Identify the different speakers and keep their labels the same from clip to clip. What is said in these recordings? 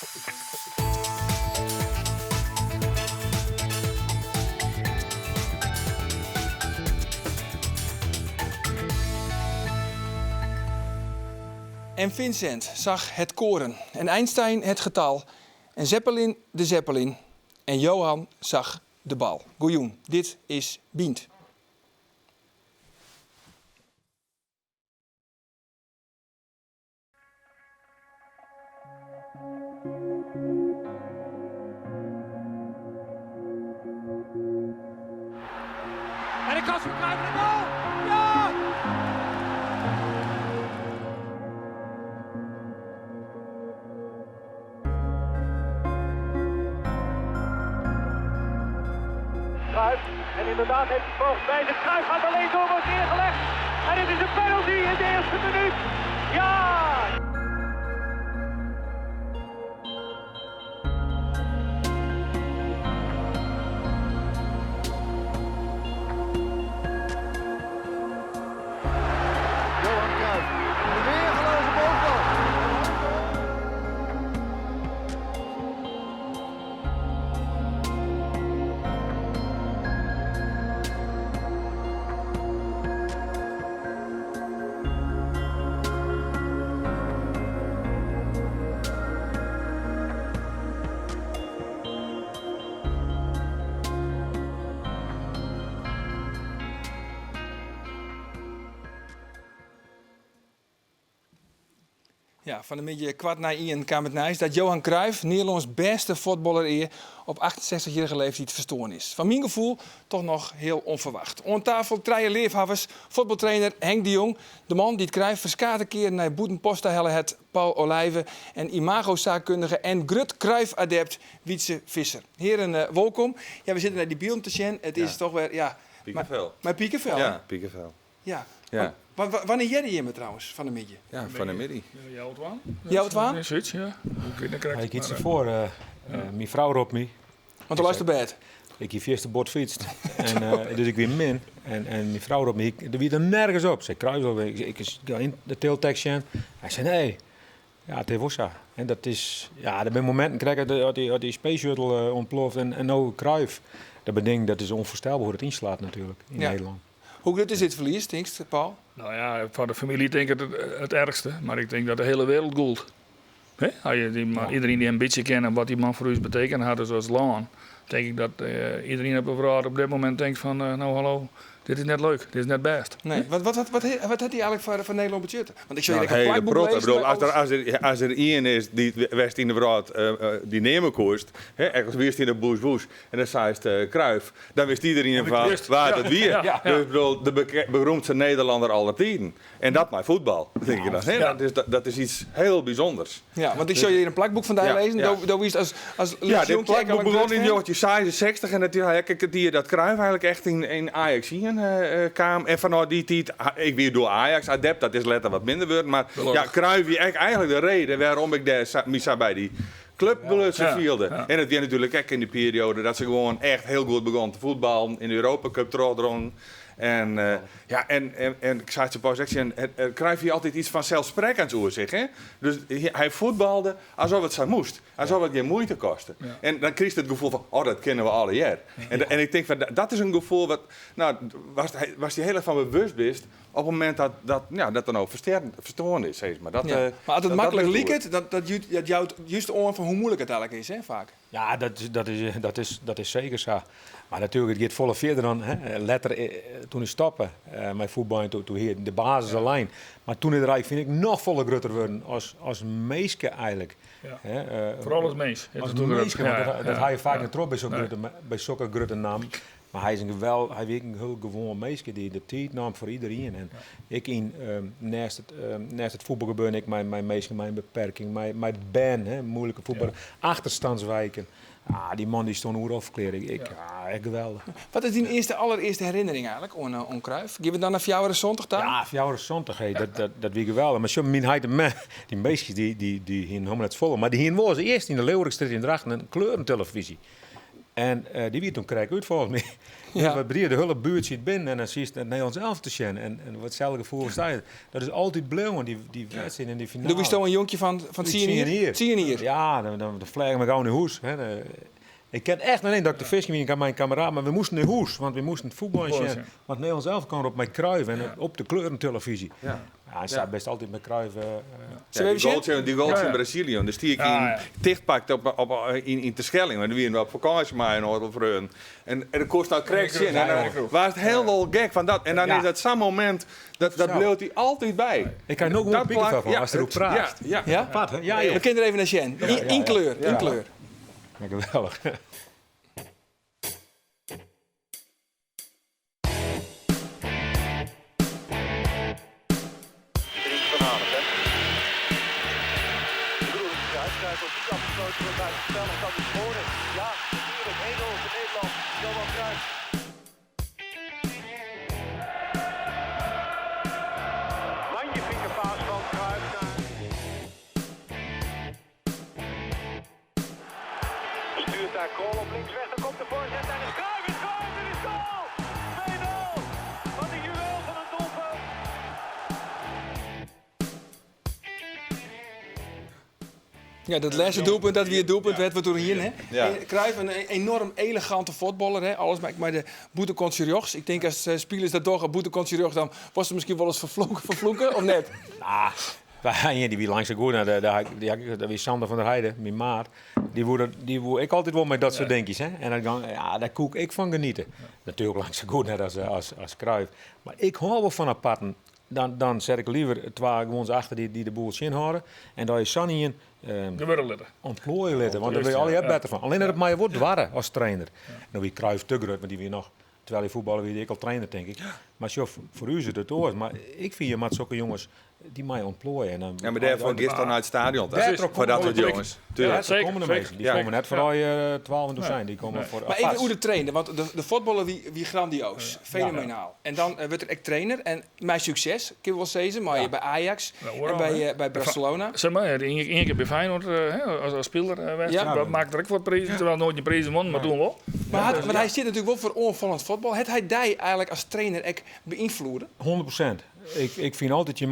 Speaker 1: En Vincent zag het koren en Einstein het getal en Zeppelin de Zeppelin en Johan zag de bal. Goejûn, dit is Bynt.
Speaker 2: En de kans voor Cruijff en de goal! Ja! Cruijff. En inderdaad heeft hij volgens mij de Cruijff gaat alleen door, wordt neergelegd. En het is een penalty in de eerste minuut. Ja!
Speaker 3: Johan Cruijff. Een weergeloze bovenbal.
Speaker 1: Ja, fan 'e middei kwart nei ien kaam it nijs dat Johan Cruijff, Nederlân's bêste fuotballer ea, op 68-jierrige leeftiid ferstoarn is. Foar myn gefoel toch noch hiel ûnferwacht. Oan tafel trije leafhawwers, fuotbaltrainer Henk de Jong, de man dy't Cruijff ferskate kearen nei Bûtenpost ta helle hat, Paul Olijve, en imagosaakkundige en grut Cruijff-adept Wytze Visser. Hearen, wolkom. Ja, we sitte nei dy bylden te sjen. It is toch wer, ja...
Speaker 4: Pikefel.
Speaker 1: Mei pikefel, hè?
Speaker 4: Ja, pikefel.
Speaker 1: Ja.
Speaker 4: Ja.
Speaker 1: Wannear hearde jimme trouwens fan 'e middei?
Speaker 4: Ja, fan 'e middei.
Speaker 5: Ja, healwei
Speaker 1: Healwei twaen?
Speaker 5: Zoiets, ja. Ik weet net krekt.
Speaker 6: Ik iets foar. Uh, myn frou ropt my.
Speaker 1: Want do leist op bêd?
Speaker 6: Ik hie fierste bot fytst. En, uh, dus ik wie min. En, en myn frou ropt my, der wie der nergens op. Sei, Cruijff, ik, ik ga yn de teletekst sjen. Hy sei, nee. Ja, it is wol sa. En dat is, ja, der binne mominten krekt as dy, as dy Space Shuttle uh, ûntploft en, en no Cruijff. Dat beding, dat is ûnfoarstelber hoe't it ynslacht natuerlik yn
Speaker 1: ja.
Speaker 6: Nederlân.
Speaker 1: Hoe grut is dit ferlies, tinkst, Paul?
Speaker 5: Nou ja, foar de famylje tink ik it, it erchste. Mar ik tink dat de hiele wereld gûlt. Hè? Die, ja. Iedereen die in bytsje ken wat dy man foar ús betekene hat dus as lân, tink ik dat uh, iedereen op de wrâld op dit momint tinkt fan, uh, nou hallo, dit is net leuk, dit is net bêst.
Speaker 1: Nee, wat, wat, wat, wat, wat hat hy eigentlik foar, foar Nederlân betsjutte? Want ik sjoch
Speaker 4: Nou,
Speaker 1: hjir ek in
Speaker 4: hele
Speaker 1: plakboek
Speaker 4: protte. Ik
Speaker 1: lêzen
Speaker 4: bedoel,
Speaker 1: mei
Speaker 4: as der,
Speaker 1: alles.
Speaker 4: as der, as der ien is dy't west yn de wrâld uh, dy neame koest, hè, ergens wiest yn de Bûs Bûs en dan seist uh, Cruijff, dan wist iedereen fan wa dat wie. Dus ik bedoel, de beroemdste Nederlander aller tiden. En dat mei fuotbal, tink ik dan. Hè? Dat, is, dat, is iets heel bysûnders.
Speaker 1: Ja, want ik sjoch hjir in plakboek fan dy lêzen. Do, do wiest as, as
Speaker 4: Ja, dit plakboek begûn yn 1966 en dat ik it jier dat Cruijff eigentlik echt yn, yn Ajax ien uh, kaam. En fanôf dy tiid, ik wie doe Ajax-adept, dat is letter wat minder wurden. Mar ja, Cruijff wie eigentlik de reden wêrom ik dêr sa, my sa by dy klup belutsen fielde. En it wie natuerlik ek yn dy perioade dat se gewoan echt hiel goed begûnen te fuotballen, yn de Europa Cup trochdrongen. En, uh, ja, en, en, en ik sei it sapas ek tsjin, Cruijff hie altyd iets fanselssprekkends oer sich. Hè? Dus hy fuotbalde alsof it sa moast. Alsof it gjin muoite koste. Ja. En dan krijst it gefoel fan, oh, dat kinne we allegear. Ja. En, en ik tink fan, dat is in gefoel wat, nou, watst dy hiel erch fan bewust bist op it momint dat, dat, ja, dat er no ferstoarn is, sis mar. Dat,
Speaker 1: ja. Mar as it
Speaker 4: dat,
Speaker 1: maklik liket, dat, dat, dat jout just oan fan hoe muoilik it eigentlik is, hè, faak.
Speaker 6: Ja, dat, dat, is, dat, is, dat is seker sa. Mar natuerlik, it giet folle fierder dan hè, letter eh, toen ik stoppe uh, mei fuotbaljen, toen, toen hie de basis al lein. Mar toen is er eigentlik, fyn ik, noch folle grutter wurden as, as minske eigentlik.
Speaker 5: Ja. Hè, uh, Foaral as mins.
Speaker 6: As minske, want dat, dat ha je faak net troch by sokke grutte, by sokke grutte nammen. Mar hy is in gewel, hy wie ek in hiel gewoan minske dy't de tiid naam foar iderien. En ek yn, um, neist it, um, neist it fuotbalgebeuren, ek mei, mei minsken mei in beperking, mei, mei bern, hè, moeilike fuotbal, ja. achterstandswijken. Ah, dy man dy stond oeral ferklearre. Ik, ik, ja. ah, echt geweldich.
Speaker 1: Wat is dyn earste, allerearste herinnering eigentlik oan, uh, oan Cruijff? Gean we dan nei 74 ta?
Speaker 6: Ja, 74, hey, dat, dat, dat wie geweldich. Mar sjoch, myn heit en mem, dy minsken dy, dy, dy hienen helemaal net folle. Mar dy hienen wol as earste yn de Leeuwarikstrjitte yn Drachten in kleurentelefyzje. En dy wie toen krekt út folgens my. Ja. Dus wy de hiele buert siet binnen en dan siest it Nederlands elftal te sjen. En itselde gefoel as dy. Dat is altyd bleaun, dy wedstriid en dy finale.
Speaker 1: Doe wiesto in jonkje fan 10 jier? 10 jier?
Speaker 6: Ja, dan fleagen we gau nei hûs. Hè. Ik ken echt net dat ik te fisken wie mei in kameraad, mar we moasten nei hûs, want we moasten it fuotbal sjen. Want Nederlands elftal kaam op mei Cruijff en op de kleurentelevyzje. Ja. Ja, hy staat best altyd mei Cruijff.
Speaker 4: Ja, dy goal tsjin, dy goal tsjin Brazilië, dêr stie ik yn tichtpakt op, op, yn, yn Terschelling, want we wiene op fakânsje mei in oantal freonen. En dan koest dat krekt sjen. En dan waard it hielendal gek fan dat. En dan is dat sa'n momint, dat bliuwt dy altyd by.
Speaker 6: Ik ha no gewoan pikefel fan ast deroer praatst.
Speaker 1: Ja, ja. Apart, hè? Ja, We kinne der even nei sjen. Yn kleur, yn kleur.
Speaker 6: Ja, geweldich.
Speaker 2: Stuurt daar Krol op links weg, dan komt de voorzet en is Cruijff, is Cruijff, het is goal! 2-0! Wat een juweel van een doelpunt!
Speaker 1: Ja, dat lêste doelpunt, dat wie it doelpunt wêr't we it oer hienen. Hè? Ja. Cruijff, in enorm elegante fuotballer. Hè? Alles mei de bûtenkantsje rjochts. Ik tink as spilers dat dogge, bûtenkantsje rjochts, dan wurdst miskien wolris ferfloeke, of net?
Speaker 6: Nah, dy wie lang sa goed. Nou, dat wie Sander van der Heijden, myn maat. Dy woe ek altyd wol mei dat soart dinkjes. Hè? En dan, ja, dêr koe ik fan geniete. Natuerlik lang sa goed net as Cruijff. Mar ik hâld wol fan aparten. Dan set ik leaver twa gewoans achter dy't de boel tsjinhâlde. En dan is sa'n ien
Speaker 5: Gewurde litte.
Speaker 6: Ontplooie litte, want dêr wurde je allegear better fan. Allinne dat moatte je wol doarre as trainer. No wie Cruijff te grut, want dy wie noch, terwyl hy fuotballe wie, ek al trainer, tink ik. Mar sjoch, foar ús is it oars. Mar ik fyn, je moatte sokke jonges, dy meie ontplooie. En dan,
Speaker 4: Ja, mar dêrfoar giest dan nei it stadion ta.
Speaker 6: Dêrtroch
Speaker 4: Foar dat soart jonges.
Speaker 6: Tuurlijk. Dêrtroch komme de minsken. Dy komme net foar je 12 en dozijn. Dy komme foar
Speaker 1: Mar even oer de trainer, want de fuotballer wie grandioos, fenomenaal. En dan wurdt er ek trainer en mei sukses, kinne we wol sizze, mei by Ajax en by Barcelona.
Speaker 5: Zeg maar, ien kear by Feyenoord as spiler west. Dat makke er ek wat prizen, terwyl noait in prizen wûn, mar toen wol.
Speaker 1: Mar want hy stiet natuerlik wol foar oanfallend fuotbal. Hat hy dy eigenlik as trainer ek beynfloede?
Speaker 6: 100%. Ik fyn altyd, je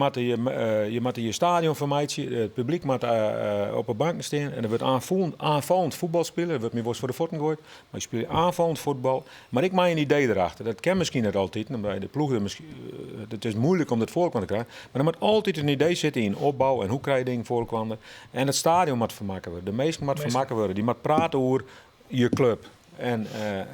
Speaker 6: moatte je stadion fermeitsje, it publyk moat op 'e banken stean en der wurdt oanfallend fuotbal spile. Der wurdt my wolris foar de fuotten goaid, mar je spylje oanfallend fuotbal. Mar ek mei in idee derachter. Dat kin miskien net altyd, omdat de ploech der miskien, it is moeilik om dat foarelkoar te krijen. Mar der moat altyd in idee sitte yn opbou en hoe krije je dingen foarelkoar. En it stadion moat fermakke wurde. De minsken moatte fermakke wurde. Dy moatte prate oer je klup. En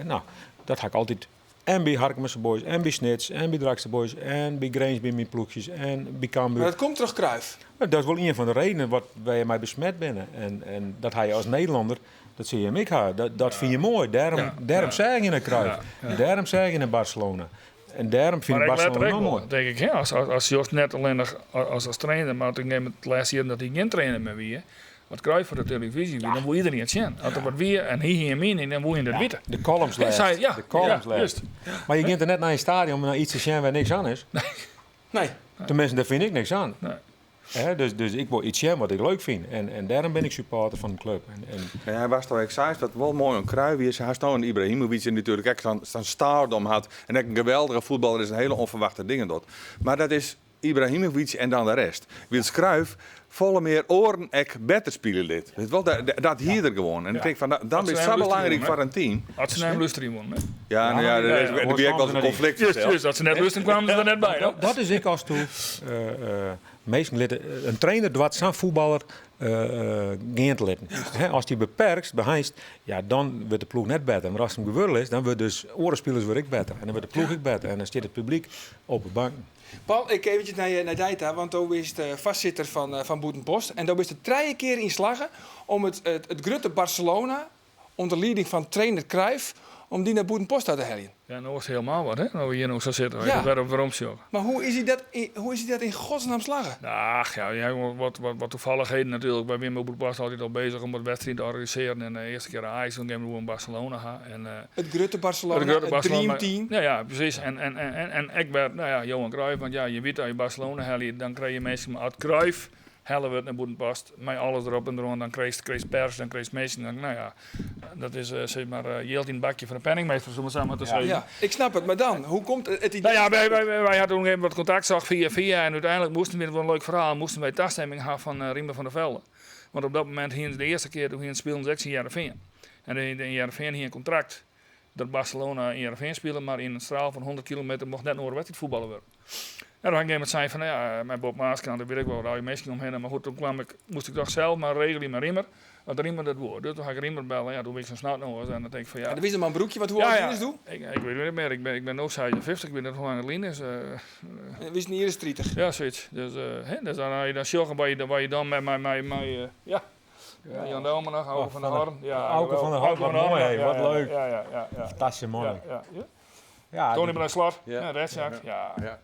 Speaker 6: no, dat ha ik altyd en by Harkemase Boys, en by Snits, en by Drachtster Boys, en by Grins by myn ploechjes, en by Cambuur.
Speaker 1: Mar dat komt troch Cruijff?
Speaker 6: Dat is wol ien fan de redenen wat wy mei besmet binne. En dat ha je as Nederlander, dat sil jim ek ha. Dat fyn je moai. Dêrom seach je nei Cruijff. Dêrom seach je nei Barcelona. En dêrom fyn ik Barcelona noch moai.
Speaker 5: Tink ik, hè, as sjochst net allinnich as trainer, mar ik neem it lêste jierren dat hy gjin trainer mear wie, As Cruijff foar de televyzje wie, dan woe iderien it sjen. As der wat wie en hy hie in miening, dan woe je dat witte.
Speaker 6: De columns lêst.
Speaker 5: Ja,
Speaker 6: de columns lêst. Mar je gean der net nei in stadion om nei iets te sjen wêr niks oan is.
Speaker 1: Nee.
Speaker 6: Teminsten, dêr fyn ik niks oan. Nee. Dus ik wol iets sjen wat ik leuk fyn. En dêrom bin ik supporter fan de klup. En,
Speaker 4: Ja, hy was toch ek seist wat wol moai oan Cruijff wie, hast no in Ibrahimovic dy't natuerlik ek sa'n stardom hat en ek in geweldige fuotballer is en hiele ûnferwachte dingen docht. Mar dat is Ibrahimovic en dan de rest. Wylst Cruijff folle mear oaren ek better spylje lit. Wit wol, dat hie er gewoan. En ik tink fan, dan is it sa belangryk foar in team.
Speaker 5: As se nei him lústerje woenen, hè?
Speaker 4: Ja, no ja, der wie ek wolris in konflikt fansels.
Speaker 5: Just, as se net lústeren kwamen se der net by, no.
Speaker 6: Dat is ek asto minsken litte, in trainer doart sa'n fuotballer gean te litten. Ast dy beperkst, beheinst, ja, dan wurdt de ploech net better. Mar ast him gewurde litst, dan wurde dus oare spilers wurde ek better. En dan wurdt de ploech ek better. En dan stiet it publyk op de banken.
Speaker 1: Paul, ik eventjes nei dy ta, want do bist foarsitter fan Bûtenpost. En do bist der trije kear yn slagge om it grutte Barcelona, ûnder lieding fan trainer Cruijff, om dy nei Bûtenpost ta te heljen.
Speaker 5: Ja, no is it hielendal wat, hè? No we hjir no sa sitte, ja. Wer op werom sjogge.
Speaker 1: Mar hoe is dy dat, hoe is dy dat yn godsnaam slagge?
Speaker 5: Ach ja, ja, wat toevalligheden natuerlik. Wy binne by Bûtenpost altyd al bezich om wat wedstriden te organisearjen. En de earste kear Ajax, toen gean we in Barcelona ha. En,
Speaker 1: it grutte Barcelona,
Speaker 5: it grutte
Speaker 1: Barcelona, it dreamteam.
Speaker 5: Ja, ja, presys. En ek wer, no ja, Johan Cruijff, want ja, je witte as je Barcelona helje, dan krije je minsken, mar as Cruijff helle wurdt nei Bûtenpost, mei alles derop en deroan, dan krijst krijst pers, dan krijst minsken, dan, nou ja, dat is sis mar jild yn it bakje fan de penningmeester, om it sa mar te sizzen.
Speaker 1: Ja, ik snap it, mar dan, hoe komt it idee?
Speaker 5: Nou ja, wy, wy, wy hadden toen even wat kontakt socht fia fia en úteinlik moasten we, wol in leuk ferhaal, moasten wy tastimming ha fan Riemer van der Velde. Want op dat momint hienen se de earste kear, toen hienen spilen se ek tsjin Hearrenfean. En de Hearrenfean hie in kontrakt dat Barcelona yn Hearrenfean spile, mar yn in straal fan 100 kilometer mocht net in oare wedstriid fuotballe wurde. En op in gegeven momint sei fan, nou ja, mei Bob Maaskant, daar weet ik wel, al die minsken omhinne, mar goed, toen kwam ik, moast ik toch sels mar regelje mei Riemer, want Riemer dat woe. Dus toen ha ik Riemer belle, ja, toen wie ik sa'n snotnoas en dan tink ik fan ja.
Speaker 1: En dat wie mar in broekje, wat hoe âld wiest doe?
Speaker 5: Ik, ik weet het net mear, ik bin no 56, ik wit net hoe lang it lyn is.
Speaker 1: Wiest in jier as 30?
Speaker 5: Ja, soks. Dus, hè, dus dan as je dan sjogge wat je, wat je dan mei, mei, mei, mei ja. Ja, Jan Douma noch, Auke van der Horn.
Speaker 6: Ja, Auke van der Horn, wat moai, hé, wat leuk.
Speaker 5: Ja, ja, ja, ja.
Speaker 6: Fantastysk man.
Speaker 5: Ja, ja, ja.
Speaker 6: Ja,
Speaker 5: Tony van der Slot, ja, Redzjak, ja.
Speaker 4: Ja.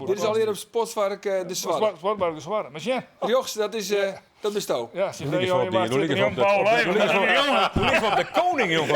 Speaker 1: Dit is allegear op Sportpark De Swarre.
Speaker 5: Sportpark De Swarre, mar sjen.
Speaker 1: Rjochts, dat is, dat bisto.
Speaker 5: Ja,
Speaker 6: Doe liek eens op die, doe liek eens op de, doe liek eens op de koning, jongen.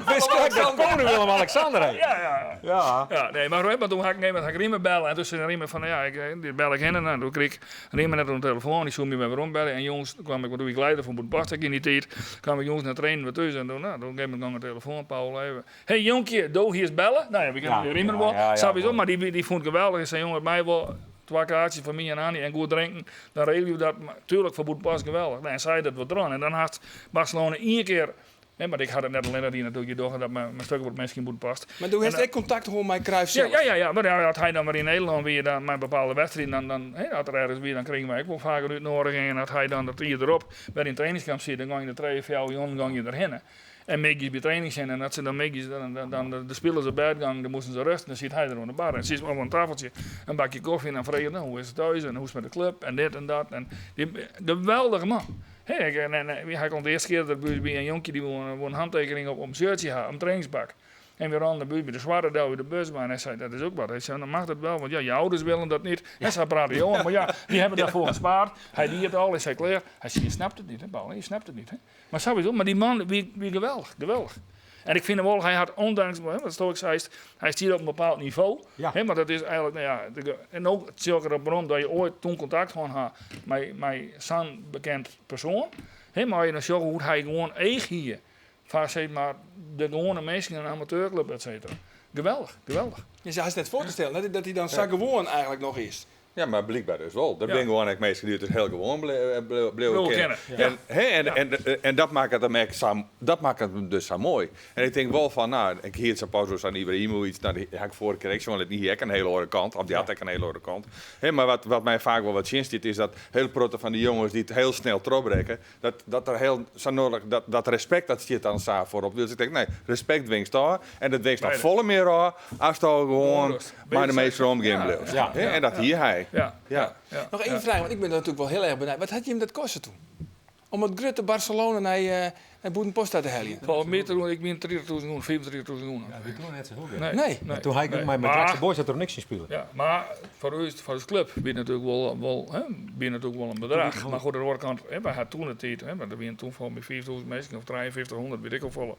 Speaker 6: Wist krekt dat koning Willem-Alexander, hé.
Speaker 5: Ja, ja.
Speaker 6: Ja.
Speaker 5: Ja, nee, maar, maar toen ha ik, nee, maar ha ik Riemer bellen en toen zei Riemer van, ja, ik, die bel ik hin en dan toen kreeg ik Riemer net oan de telefoon, die soe my wer werombelje en jûns kwam ik, want doe wie ik leider fan Bûtenpost ek yn dy tiid, kwam ik jûns nei trainen wer thús en toen, nou, toen geef ik gong de telefoon, Paul even, hey jonkje, do hiest belle? Nou ja, we kennen de Riemer wol, sowieso, mar dy, dy fûn it geweldich, hy sei, jonge, it mei wol twa kaartsjes foar my en Annie en goed drinken, dan regelje we dat, mar tuurlijk foar Bûtenpost geweldich. Nou, en sei dat wat dran en dan hast Barcelona ien kear. Nee, mar ik ha dat net allinnich dien natuerlik, je dogge dat mei in stuk wat minsken yn Bûtenpost.
Speaker 1: Mar do hast ek kontakt hân mei Cruijff
Speaker 5: Ja,
Speaker 1: sels?
Speaker 5: ja, ja, ja, mar ja, as hy dan wer yn Nederlân wie, dan mei bepaalde wedstriden, dan, dan, hè, as er ergens wie, dan krigen wy ek wol faak in útnoadiging. En as hy dan dat jier derop wer yn trainingskamp siet, dan gong je der trije, fjouwer jûnen gong je derhinne. En middeis by training sin en as se dan middeis dan, dan, dan de spilers op bêd gongen, dan moasten se rêste, dan siet hy der oan de bar en siet op in tafeltsje in bakje kofje en dan frege er, no, hoe is it thuis en hoe is it mei de klup en dit en dat. En dy, geweldige man. Hè, ik, en, en, wy ha al de earste kear dat by ús by in jonkje dy woe, woe in hantekening op, op in shirtje ha, op in trainingspak. En we rûnen by ús by de Swarre del by de bus mei en hy sei, dat is ook wat. Hy sei, dan mag dat wel, want ja, je ouders willen dat niet. En sa prate jongen, maar ja, die hebben daarvoor gespaard. Hy die it al, hy sei klear. Hy sei, je snapt het niet, hè, Paul, je snapt het niet, hè. Maar sowieso, maar die man wie, wie geweldig, geweldig. En ik vind hem wel, hij had ondanks, wat sto ik zei, hij stiet op een bepaald niveau.
Speaker 6: Ja.
Speaker 5: Hè, maar dat is eigenlijk, nou ja, de, en ook het sil ik erop werom dat je ooit toen kontakt hân ha mei, mei sa'n bekend persoan. Hè, mar je dan sjogge hoe't hy gewoan each hie foar sis mar de gewoane minsken in een amateurclub, et cetera. Geweldich, geweldich.
Speaker 1: Je is hast net foar te stellen hè, dat hy dan sa gewoan eigenlijk noch is.
Speaker 4: Ja, mar blykber dus wol. Der
Speaker 5: Ja.
Speaker 4: binne gewoan ek minsken dy't it hiel gewoan bliuwe
Speaker 5: Bliuwe
Speaker 4: kinne.
Speaker 5: kinne, ja.
Speaker 4: En, hè, en, en, en dat makket him ek sa, dat makket him dus sa moai. En ik tink wol fan, no, ik hie it sa pas oer sa'n Ibrahimovic, no, dy ha ik foarige kear ek sjoen, dy hie ek in hiele oare kant, of dy hat ek in hiele oare kant. Hè, mar wat, wat my faak wol wat tsjinstiet, is dat hiel protte fan dy jonges dy't hiel snel trochbrekke, dat, dat der hiel sa noadich, dat, dat respekt dat stiet dan sa foarop. Dus ik tink, nee, respekt dwingst ôf en dat dwingst noch folle mear ôf asto gewoan mei de minsken omgean bliuwst.
Speaker 6: Ja.
Speaker 4: En dat hie hy.
Speaker 5: Ja.
Speaker 4: Ja.
Speaker 5: Ja.
Speaker 1: Noch één fraach, want ik bin natuerlik wol hiel erch benijd. Wat hat jim dat koste toen? Om it grutte Barcelona nei, nei Bûtenpost ta te heljen?
Speaker 5: Folgens my toen, ik mien 30.000 gûne, 35.000 gûne.
Speaker 6: Ja, wie toen net sa hiel grut.
Speaker 5: Nee,
Speaker 1: Nee.
Speaker 5: nee,
Speaker 6: Toen ha ik
Speaker 5: nee.
Speaker 6: mei
Speaker 5: Maar-
Speaker 6: Drachtster Boys dat der niks yn spile.
Speaker 5: Ja, mar foar ús, foar ús klup, wie it natuerlik wol, wol, hè, wie natuerlik wol in bedrach. Mar goed, oan de oare kant, hè, wy ha toen de tiid, hè, want der wiene toen folgens my 5000 minsken of 5300, wit ik hoefolle.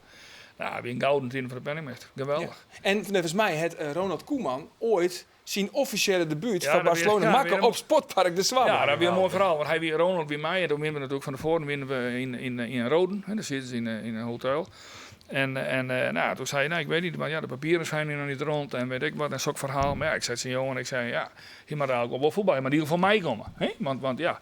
Speaker 5: Nou, wie in gouden tiden foar de penningmeester. Geweldich.
Speaker 1: En neffens my hat Ronald Koeman oait syn offisjele debút
Speaker 5: Ja,
Speaker 1: foar
Speaker 5: dat wie-
Speaker 1: Barcelona
Speaker 5: ja,
Speaker 1: makke
Speaker 5: wie-
Speaker 1: op Sportpark De Swarre.
Speaker 5: Ja, dat wie in moai ferhaal. Want hy wie, Ronald wie mei en toen wiene we natuerlik fan tefoaren wiene we yn, yn, yn Roden. Hè, dêr sitte se yn, yn in hotel. En, en nou, toen sei hy, nou, ik weet niet, mar ja, de papieren zijn hier noch niet rond en weet ik wat en sok ferhaal. Mar ja, ik sei tsjin Johan, ik sei, ja, hy moat eigenlik wol fuotbalje, mar yn ieder gefal meikomme. Hè? Want, want ja,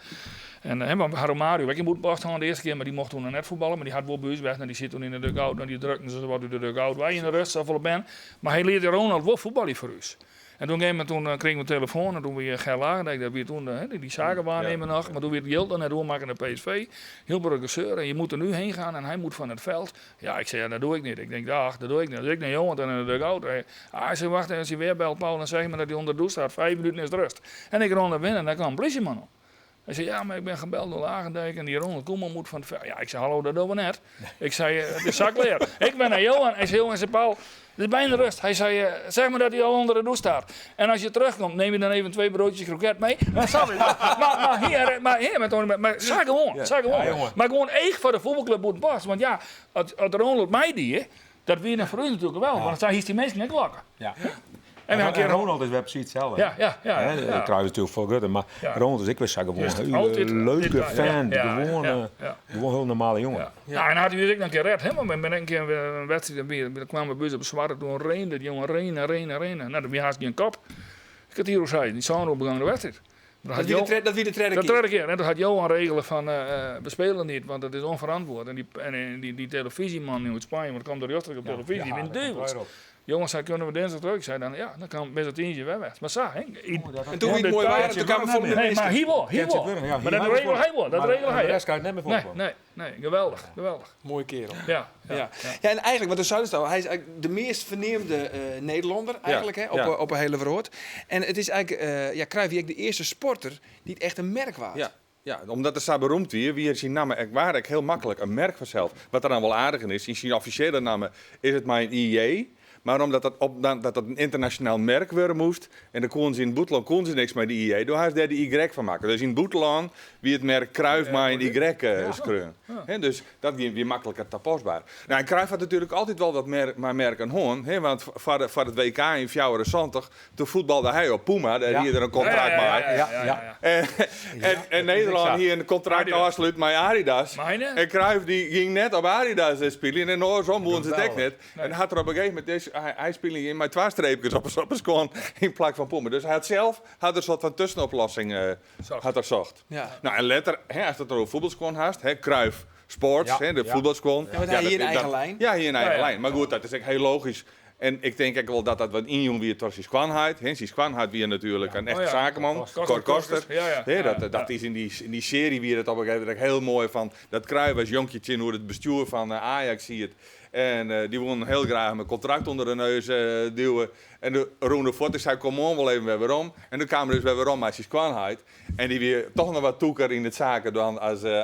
Speaker 5: en, hè, want ha Romario ek yn Bûtenpost hân de earste kear, mar dy mocht toen noch net fuotballe, mar dy hat wol by ús west en dy siet toen yn de dugout en dy drukten se wat út de dugout wei yn de rêst, safolle bern. Mar hy liet Ronald wol fuotbalje foar ús. En toen, op een gegeven moment, toen krigen we een telefoon en toen wie Ger Lagendijk, dat wie toen de, die zakenwaarnemer nog, maar toen wie it jild noch net oermakke nei PSV. Hiel protte geseur en je moet er nu heen gaan en hy moet fan it feld. Ja, ik sei, ja, dat doe ik niet. Ik denk, dag, dat doe ik niet. Dus ik nei Johan en in de dugout. Hij, ah, hij zei, wacht, als hij weer belt, Paul, dan zeg maar dat hij onder de douche staat. 5 minuten is het rust. En ik rond naar binnen en daar kwam een politieman op. Hij zei, ja, maar ik ben gebeld door Lagendijk en die Ronald Koeman moet van het veld. Ja, ik zei, hallo, dat doen we net. Ik zei, het is zakleer. Ik ben naar Johan. Hij zei, Johan, zei, Paul, het is bijna rust. Hij zei, zeg maar dat hij al onder de douche staat. En als je terugkomt, neem je dan even 2 broodjes kroket mee. Dan zal ik. Maar, maar hier, maar hier, maar Tony, maar, maar zeg gewoon, zeg gewoon.
Speaker 6: Ja, jongen.
Speaker 5: Maar gewoon eeg voor de voetbalclub Bûtenpost. Want ja, als Ronald mij die, dat wie dan voor u natuurlijk wel. Want dan hier die mensen net wakker.
Speaker 6: Ja.
Speaker 5: En
Speaker 6: En, en Ronald is weer precies hetzelfde.
Speaker 5: Ja.
Speaker 6: Hè, Cruijff is natuurlijk veel groter, maar Ronald is ik weer zo gewoon.
Speaker 5: Juist,
Speaker 6: Een
Speaker 5: altijd
Speaker 6: leuke
Speaker 5: dit-
Speaker 6: fan, gewoon, gewoon een heel normale jongen.
Speaker 5: Ja. Ja, en had hij dus ook nog een keer red. Hè? Want we ben een keer een wedstrijd bij, daar kwamen we bus op zwarte, toen reende het, jongen, renen, renen, renen. Nou, dat was haast geen kop. Ik had hier ook zei, die zo'n begang de wedstrijd. Maar
Speaker 1: Dat
Speaker 5: had
Speaker 1: wie de,
Speaker 5: Jo-
Speaker 1: dat wie de derde
Speaker 5: de
Speaker 1: keer.
Speaker 5: derde keer. En toen had Johan regelen van we spelen niet, want dat is onverantwoord. En die televisieman nu uit Spanje, want dat kwam door de op televisie, die
Speaker 6: Ja,
Speaker 5: ben
Speaker 6: daar komt
Speaker 5: duivels.
Speaker 6: Cruijff op.
Speaker 5: Jongens, zei, kunnen we dinsdag terug? Ik zei dan, ja, dan kan best het tientje weg weg. Maar zo, hè.
Speaker 1: En toen wie het mooi waren, toen kwamen we vol
Speaker 5: Nee, maar hier wel, hier
Speaker 6: Kent
Speaker 5: wel.
Speaker 6: je het wel? Ja,
Speaker 5: Maar
Speaker 6: hier
Speaker 5: dat
Speaker 6: wel.
Speaker 5: regelde hij wel, dat
Speaker 6: Maar
Speaker 5: regelde
Speaker 6: de
Speaker 5: hij.
Speaker 6: rest kan je het net meer
Speaker 5: Nee,
Speaker 6: voorkomen.
Speaker 5: nee, nee, geweldig, geweldig.
Speaker 1: Mooie kerel.
Speaker 5: Ja, ja.
Speaker 1: Ja. Ja, en eigenlijk, want de Zuiderstouw, hij is eigenlijk de meest verneemde Nederlander eigenlijk, hè, op, op een hele wereld. En het is eigenlijk, ja, Cruijff wie de eerste sporter die het echt een merk waard.
Speaker 4: Ja. Ja, omdat er zo beroemd wie, wie is zijn naam echt waar ik heel makkelijk een merk vanzelf. Wat er dan wel aardig in is, in zijn officiële naam is het maar een IJ. Maar omdat dat, op, dat, dat een internationaal merk worden moest, en dan kon ze in Boeteland kon ze niks met de IJ, door hij daar de Y van maken. Dus in Boeteland wie het merk Cruijff maar een Y schreeuwen. Hè, dus dat ging weer makkelijker tapasbaar. Nou, en Cruijff had natuurlijk altijd wel wat maar merk en hoorn, hè, want voor het WK in 74, toen voetbalde hij op Puma, daar hier er een contract mee. En Nederland
Speaker 6: exact.
Speaker 4: hier een contract
Speaker 5: Adidas.
Speaker 4: afsluit met Adidas.
Speaker 5: Mijne?
Speaker 4: En Cruijff die ging net op Adidas spelen en andersom won ze het ook
Speaker 6: Geweldig.
Speaker 4: net. En had er op een gegeven moment, deze, hij speelde in met twee streepjes op een schoon in plaats van Puma. Dus hij had zelf had er een soort van tussenoplossing
Speaker 5: Zocht.
Speaker 4: had er zocht.
Speaker 1: Ja.
Speaker 4: Nou, en letter, hè, als dat er over voetbalschoon haast, hè, Cruijff Sports, hè, de voetbalschoon.
Speaker 1: Ja, want hij
Speaker 4: dat-
Speaker 1: hier een eigen
Speaker 4: dat-
Speaker 1: lijn.
Speaker 4: Ja, hier een eigen
Speaker 5: Ja, ja.
Speaker 4: lijn. Maar goed, dat is echt heel logisch. En ik denk ook wel dat dat wat injong weer tot zijn kwanheid. Hè, zijn kwanheid weer natuurlijk een echte
Speaker 5: Oh ja.
Speaker 4: zakenman.
Speaker 5: Koster,
Speaker 4: Cor Koster.
Speaker 5: Koster. Ja, ja.
Speaker 4: Hè, dat,
Speaker 5: Ja,
Speaker 4: dat
Speaker 5: ja.
Speaker 4: is in die serie weer het op een gegeven moment heel mooi van. Dat Cruijff als jonkje in hoe het bestuur van Ajax ziet. En die wilden heel graag mijn contract onder de neus duwen. En de Roene Forte zei, kom on wel even weer waarom. En toen kwamen dus weer waarom als je kwanheid. En die weer toch nog wat toeker in het zaken dan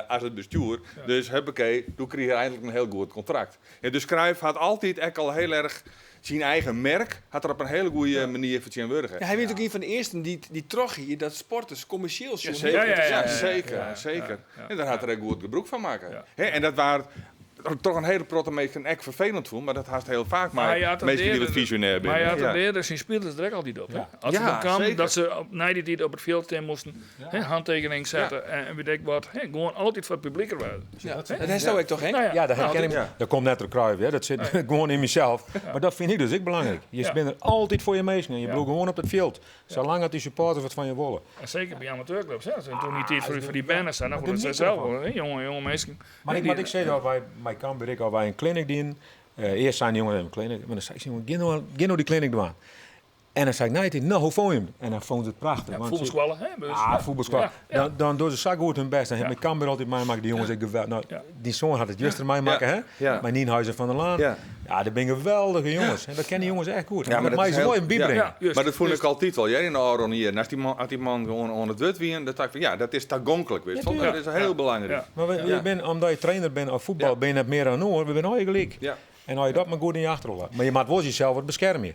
Speaker 4: als het bestuur. Dus huppakee, toen kreeg hij eindelijk een heel goed contract. En dus Cruijff had altijd echt al heel erg zijn eigen merk, had er op een hele goede manier vertegenwoordigen.
Speaker 1: Ja, hij werd ook een van de eersten die trok hier dat sporters commercieel
Speaker 4: Ja,
Speaker 1: zijn.
Speaker 4: zeker.
Speaker 5: Ja,
Speaker 4: zeker, zeker. En daar had er ook goed gebruik van maken. Hè, en dat waren toch een hele protte mensen echt vervelend voelen, maar dat haast heel vaak. Maar,
Speaker 5: Maar je had dat
Speaker 4: mensen die
Speaker 5: eerder-
Speaker 4: wat visionair
Speaker 5: Maar je had
Speaker 4: binnen.
Speaker 5: dat eerder zijn spelers direct altijd op. Hè? Als
Speaker 4: Ja,
Speaker 5: het dan kwam
Speaker 4: zeker.
Speaker 5: dat ze op, na die tijd op het veld in moesten, hè, handtekening zetten en weet ik wat. Hè, gewoon altijd voor het publiek erbij.
Speaker 1: Ja. Dat is nou ik toch, hè?
Speaker 5: Nou
Speaker 6: Ja, dat herken
Speaker 5: nou,
Speaker 6: ik.
Speaker 4: Ja.
Speaker 6: Dat komt net door Cruijff, hè. Dat zit gewoon in mezelf. Maar dat vind ik dus ook belangrijk. Je bent er altijd voor je meesten en je bloedt gewoon op het veld. Zolang dat die supporters wat van je willen.
Speaker 5: En zeker bij amateurclubs. Hè. Als er toen niet tijd voor die banners zijn, dan
Speaker 6: Maar
Speaker 5: wordt het
Speaker 6: geniet
Speaker 5: zelf
Speaker 6: ervan.
Speaker 5: wel, hè, jonge mensen.
Speaker 6: Maar
Speaker 5: Hè,
Speaker 6: ik,
Speaker 5: die-
Speaker 6: wat ik zei al, wij, bij Cambuur, ik al bij een clinic dienen. Eerst zijn die jongens in een clinic, maar dan zei ik, jongen, ga nou die clinic doen. En dan zei ik, nee, nou, hoe vond je hem? En dan vond ze het prachtig.
Speaker 5: Ja,
Speaker 6: want
Speaker 5: voetbalsquallen, hè? Dus,
Speaker 6: Ah,
Speaker 5: ja.
Speaker 6: voetbalsquallen.
Speaker 5: Ja, ja.
Speaker 6: Dan doen ze zo goed hun best. Dan heb ik Cambuur altijd meemaken, die jongens, ik geweldig. Nou, die zoon had het juist er meemaken, hè?
Speaker 4: Ja.
Speaker 6: Mijn Nienhuizen van der Laan.
Speaker 4: Ja.
Speaker 6: Ja, dat zijn geweldige jongens. En dat kennen die jongens echt goed.
Speaker 4: Ja, maar
Speaker 6: dat
Speaker 4: dat
Speaker 6: mag
Speaker 4: is
Speaker 6: je ze
Speaker 4: heel-
Speaker 6: mooi in brengen.
Speaker 5: Ja, juist,
Speaker 4: maar dat voel ik
Speaker 5: juist.
Speaker 4: altijd wel. Jij in de Aron hier. En als die man, als die man gewoon aan het wit wie, dan dacht ik van ja, dat is tagonkelijk, weet je wel. Dat is heel belangrijk.
Speaker 5: Ja.
Speaker 6: Maar je bent, omdat je trainer bent of voetbal, ben je net meer dan noor. We zijn al gelijk.
Speaker 4: Ja.
Speaker 6: En als je dat maar goed in je achterhoofd hebt. Maar je moet wel jezelf wat beschermen.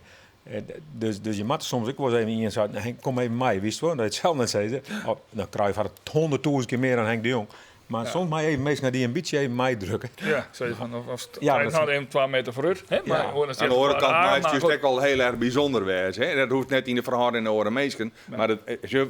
Speaker 6: Dus je moet soms, ik was even in en zei, nou, Henk, kom even mee, wist je wel? Dat je het zelf net zei. Oh, nou, Cruijff had het 100.000 keer meer dan Henk de Jong. Maar soms maar even meestal naar die ambitie even mij drukken.
Speaker 5: Ja, zei je van, of
Speaker 6: Ja,
Speaker 5: ja,
Speaker 6: dat
Speaker 5: nou even 2 meter vooruit. Hè? Maar hoor, dan
Speaker 4: Aan
Speaker 5: zegt
Speaker 4: de andere
Speaker 5: het
Speaker 4: kant,
Speaker 5: maar,
Speaker 4: maar het
Speaker 5: maar
Speaker 4: is
Speaker 5: goed.
Speaker 4: ook wel heel erg bijzonder wezen. Hè? Dat hoeft net in de verhouding in de oren meesken. Maar dat,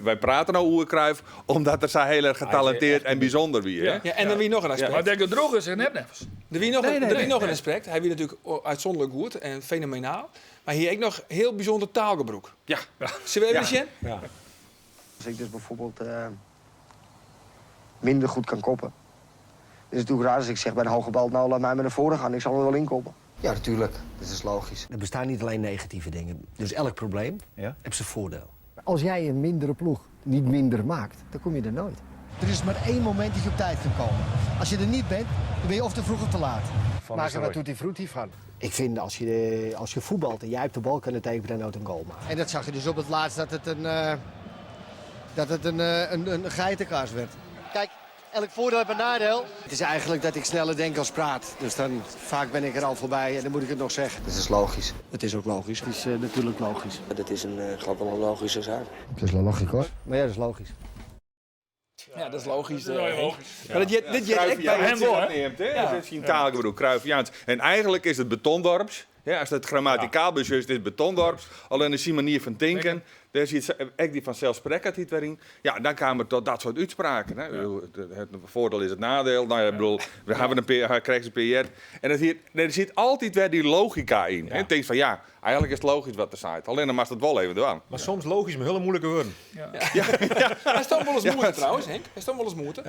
Speaker 4: wij praten nou over Cruijff, omdat er zo heel erg getalenteerd en bijzonder wie. Hè?
Speaker 5: Ja.
Speaker 1: Ja, en dan wie nog een aspect.
Speaker 5: Maar denk het droeg is zich net nergens.
Speaker 1: Er wie nog, een, er wie nog een aspect. Hij wie natuurlijk uitzonderlijk goed en fenomenaal. Maar hier ook nog heel bijzonder taalgebruik.
Speaker 4: Ja.
Speaker 1: Zullen we even zien?
Speaker 6: Ja.
Speaker 7: Als ik dus bijvoorbeeld minder goed kan koppen. Het is natuurlijk raar als ik zeg bij een hoge bal, nou laat mij maar naar voren gaan, ik zal er wel inkoppen.
Speaker 8: Ja, natuurlijk. Dat is logisch.
Speaker 9: Er bestaan niet alleen negatieve dingen. Dus elk probleem heeft zijn voordeel.
Speaker 8: Als jij een mindere ploeg niet minder maakt, dan kom je er nooit.
Speaker 3: Er is maar één moment dat je op tijd kan komen. Als je er niet bent, dan ben je of te vroeg of te laat.
Speaker 8: Maak er wat tutti frutti van.
Speaker 9: Ik vind als je voetbalt en jij hebt de bal, kan de tegenpartij nooit een goal maken.
Speaker 3: En dat zag je dus op het laatst dat het een geitenkaas werd. Kijk, elk voordeel heeft een nadeel.
Speaker 8: Het is eigenlijk dat ik sneller denk als praat. Dus dan vaak ben ik er al voorbij en dan moet ik het nog zeggen.
Speaker 7: Dat is logisch.
Speaker 9: Het is ook logisch. Het is natuurlijk logisch.
Speaker 7: Dat is een, geloof ik wel een logische zaak.
Speaker 8: Het is wel logisch hoor. Maar ja, dat is logisch.
Speaker 1: Ja, dat is logisch.
Speaker 5: Dat is wel
Speaker 1: Henk.
Speaker 5: logisch.
Speaker 1: Maar dat je, dit je
Speaker 4: Cruijff
Speaker 1: echt bij
Speaker 4: Jans
Speaker 5: hem wel,
Speaker 4: dat
Speaker 5: hè?
Speaker 4: neemt, hè? Dat is zijn taalgebruik, Cruijff Jans. En eigenlijk is het betondorps. Hè, ast it grammatikaal besjochst, is it betondorps. Allinnich syn manier fan tinken, dêr siet ek dy fanselssprekkendheid wer yn. Ja, dan kaam er tot dat soart útspraken. Hè. Het voordeel is het nadeel. Nou ja, ik bedoel, we hawwe in pear, ha krekt in pear heard. En dat hier, der siet altyd wer dy logika yn. Hè. Tinkst fan ja, eigenlik is it logysk wat er seit. Allinnich moatst it wol even dwaan.
Speaker 6: Mar soms logysk mar hiele moeilike wurden.
Speaker 1: Hast wolris moete trouwens, Henk? Hast wolris moete?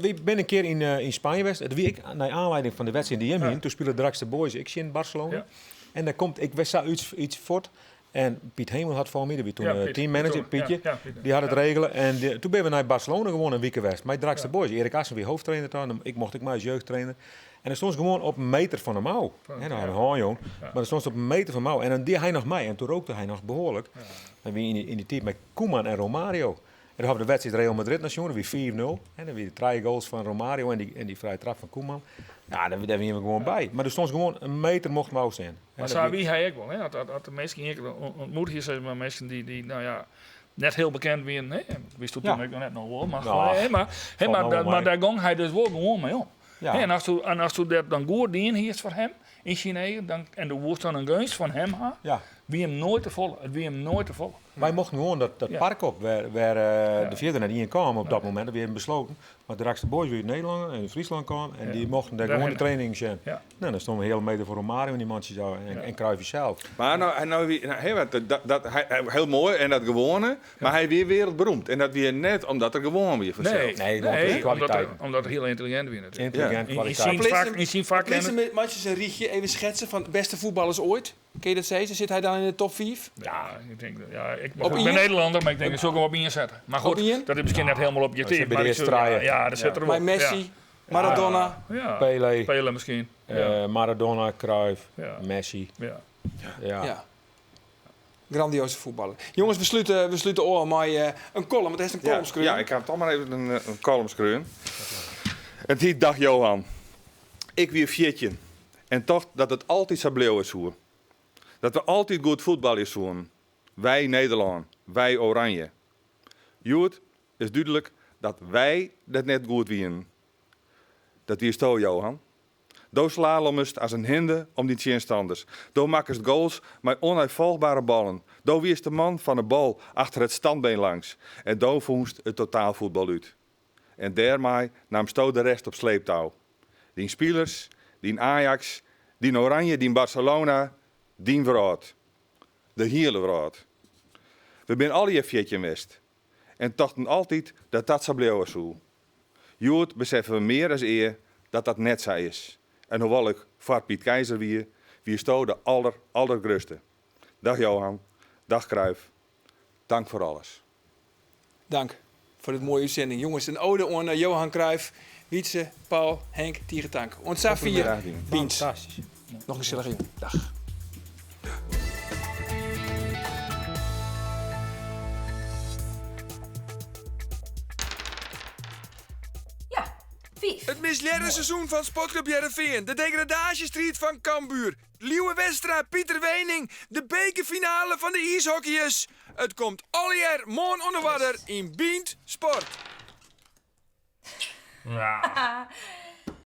Speaker 6: Wy binne in kear yn Spanje west. It wie ek nei oanlieding fan de wedstriid dy't jim hienen. Toen spile Drachtster Boys ek tsjin Barcelona. En der komt, ik wist sa yts fuort. En Piet Hemel hat foar my, dat wie toen
Speaker 5: Ja, Piet.
Speaker 6: teammanager,
Speaker 5: Piet,
Speaker 6: Pietje.
Speaker 5: ja, ja, Piet,
Speaker 6: Die had het
Speaker 5: ja.
Speaker 6: regele. En toen binne we nei Barcelona gewoan in wike west. Mei Drachtster Boys. Erik Assen wie hoofdtrainer dan. Ik mocht ek mei as jeugdtrainer. En dan stond ze gewoan op in meter fan him ôf.
Speaker 5: Van,
Speaker 6: Hè, dan
Speaker 5: ja.
Speaker 6: had hij jong. Mar dan stond ze op in meter fan him ôf. En dan die hy noch mei. En toen rookte hy noch behoarlik. En wie yn dy tiid mei Koeman en Romario. En dan hawwe we de wedstriid Real Madrid noch sjoen. Dat wie 5-0. En dan wie de trije goals fan Romario en dy frije trap fan Koeman. Ja, dêr wiene we gewoan by. Mar der stond ze gewoan in meter mochten we ôfstean.
Speaker 5: Mar sa wie hy ek wol. Hè? As de minsken ien kear ontmoet hie, mar minsken dy't nou ja, net hiel bekend wienen, hè? Wist toen
Speaker 6: Ja.
Speaker 5: ek noch net noch wol, mar,
Speaker 6: Nou,
Speaker 5: hè, mar, hè,
Speaker 6: falt
Speaker 5: mar,
Speaker 6: no wol
Speaker 5: mar
Speaker 6: mei.
Speaker 5: dêr gong hy dus wol gewoan mei om.
Speaker 6: Ja.
Speaker 5: Hè, en asto dat dan goed dien hiest foar him yn syn eagen, dan, en do woest dan in geunst fan him ha,
Speaker 6: Ja.
Speaker 5: wie him noait te folle. It wie him noait te folle.
Speaker 6: Wy mochten gewoan dat
Speaker 5: Ja.
Speaker 6: park op, wêr der fierder net ien kaam op dat momint. Dat wie even besloten. Mar Drachtster Boys wie út Nederlân en út Fryslân kaam en
Speaker 5: Ja.
Speaker 6: dy mochten dêr
Speaker 5: Dêr
Speaker 6: gewoan de
Speaker 5: hinne.
Speaker 6: training sjen.
Speaker 5: Ja.
Speaker 6: Nou, dan stonden we in heale meter foar Romario en dy mantsjes ôf en Cruijff sels.
Speaker 4: Mar no, no, wie, no, hè, want dat, dat, hy, hy- hiel moai en dat gewoane, mar hy wie wereldberoemd. En dat wie net omdat er gewoan wie fansels.
Speaker 5: Nee,
Speaker 6: Nee, want
Speaker 5: nee,
Speaker 6: de kwaliteit.
Speaker 5: omdat er hiel yntelligint wie natuerlik.
Speaker 6: Yntelligint,
Speaker 5: Yn
Speaker 6: kwaliteit.
Speaker 5: syn fak, yn syn fak
Speaker 1: Pleats him meitsje in rychje even sketse fan bêste fuotballers oait. Kinne je dat sizze? Sit hy dan yn de top 5?
Speaker 5: Ja, ik tink, ja, ik,
Speaker 1: Op
Speaker 5: ik ben
Speaker 1: ien?
Speaker 5: Nederlander, mar ik tink, ik soe him op ien sette. Mar goed,
Speaker 1: Op ien?
Speaker 5: dat is miskien net hielendal objektyf.
Speaker 6: Dat sit by
Speaker 5: mar
Speaker 6: de
Speaker 5: ik
Speaker 6: earste
Speaker 5: soe- ja,
Speaker 6: trije.
Speaker 5: ja, dat sit der wol.
Speaker 1: Mei Messi, Maradona.
Speaker 5: Ja. Ja.
Speaker 6: Pele.
Speaker 5: Pele miskien. Ja.
Speaker 6: Maradona, Cruijff,
Speaker 5: Ja.
Speaker 6: Messi.
Speaker 5: Ja.
Speaker 6: Ja.
Speaker 1: Ja. Grandioze fuotballer. Jonges, we slute ôf mei in kollum. Want der is in kollum
Speaker 4: Ja,
Speaker 1: skreaun.
Speaker 4: ja, ik ha toch mar even in kollum skreaun. It hyt Dag Johan. Ik wie 14 en tocht dat it altyd sa bliuwe soe. Dat we altyd goed fuotbalje soenen. Wy Nederlân, wy Oranje. Hjoed is dúdlik dat wy dat net goed wienen. Dat wiesto, Johan. Do slalomest as in hinde om dyn tsjinstanners. Do makkest goals mei ûneifolchbere ballen. Do wiest de man fan 'e bal achter it standbeen langs. En do fûnst it totaalfuotbal út. En dêrmei naamsto de rest op sleeptou. Dyn spilers, dyn Ajax, dyn Oranje, dyn Barcelona, dyn wrâld. De hiele wrâld. We binne allegear 14 west en tochten altyd dat dat sa bliuwe soe. Hjoed beseffe we mear as ea dat dat net sa is. En hoewol ik foar Piet Keizer wie, wiesto de aller, allergrutste. Dag Johan, dag Cruijff, dank foar alles.
Speaker 1: Dank foar dit moaie útsending. Jonges, in ode oan Johan Cruijff, Wietse, Paul, Henk, tige tank. Oant safier, Bynt.
Speaker 6: Fantastysk.
Speaker 1: Noch in gesellige jûn. Dag.
Speaker 10: Ja, fiif.
Speaker 1: It mislearre seizoen fan Sportklup Hearrenfean, de degradaasjestriid fan Cambuur, Lieuwe Westra, Pieter Weening, de bekerfinale fan de iishockeyers. It komt allegear moarn oan de oarder yn Bynt Sport.
Speaker 5: Ja.